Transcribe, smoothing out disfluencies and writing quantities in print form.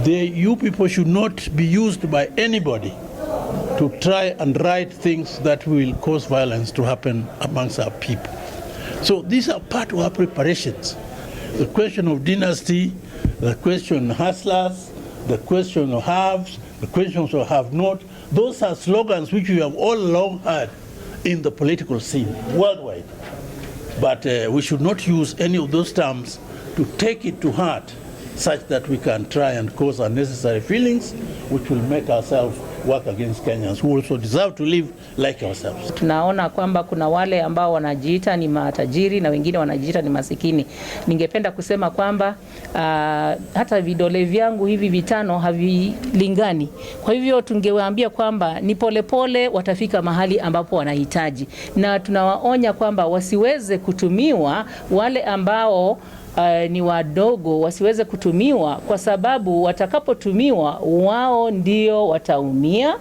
You people should not be used by anybody to try and write things that will cause violence to happen amongst our people. So these are part of our preparations. The question of dynasty, the question of hustlers, the question of haves, the questions of have not, those are slogans which we have all along heard in the political scene worldwide. But we should not use any of those terms to take it to heart such that we can try and cause unnecessary feelings which will make ourselves work against Kenyans who also deserve to live like ourselves. Tunaona kwamba kuna wale ambao wanajiita ni matajiri na wengine wanajiita ni masikini. Ningependa kusema kwamba hata vidole vyangu hivi vitano havilingani. Kwa hivyo tungewaambia kwamba ni polepole watafika mahali ambapo wanahitaji, na tunawaonya kwamba wasiweze kutumiwa wale ambao ni wadogo wasiweze kutumiwa, kwa sababu watakapotumiwa wao ndio wataumia.